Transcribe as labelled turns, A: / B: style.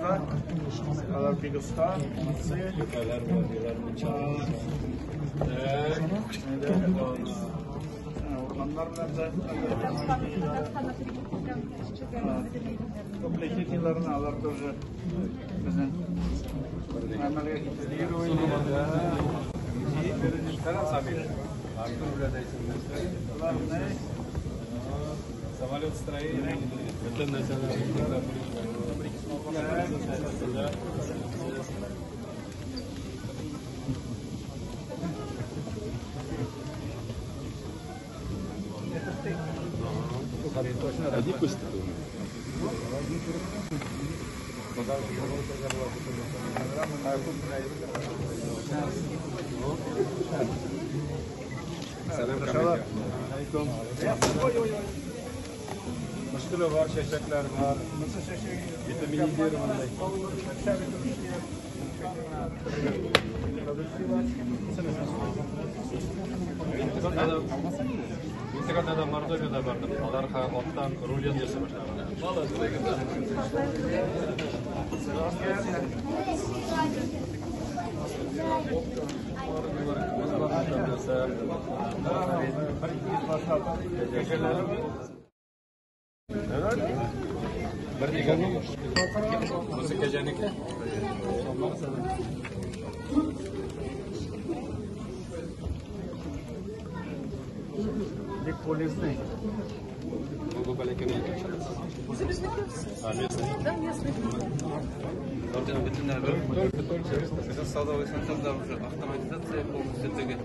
A: Арабызда. Алар бик оста, молодцы. Урманнар белән дә уплотнительләрне алар тоже безнең гамәлгә китерде.
B: Самолет строение.
C: Одни пусть.
B: Müşkülü var, çeşekler var. Vitamin D var. Инстаграмда Мордовияда бардым. Алар оттан рулет ясап башлаган.
A: Бик полезный.
D: Да, местный.
E: Сейчас садовый центрда уже автоматизация полностью теге.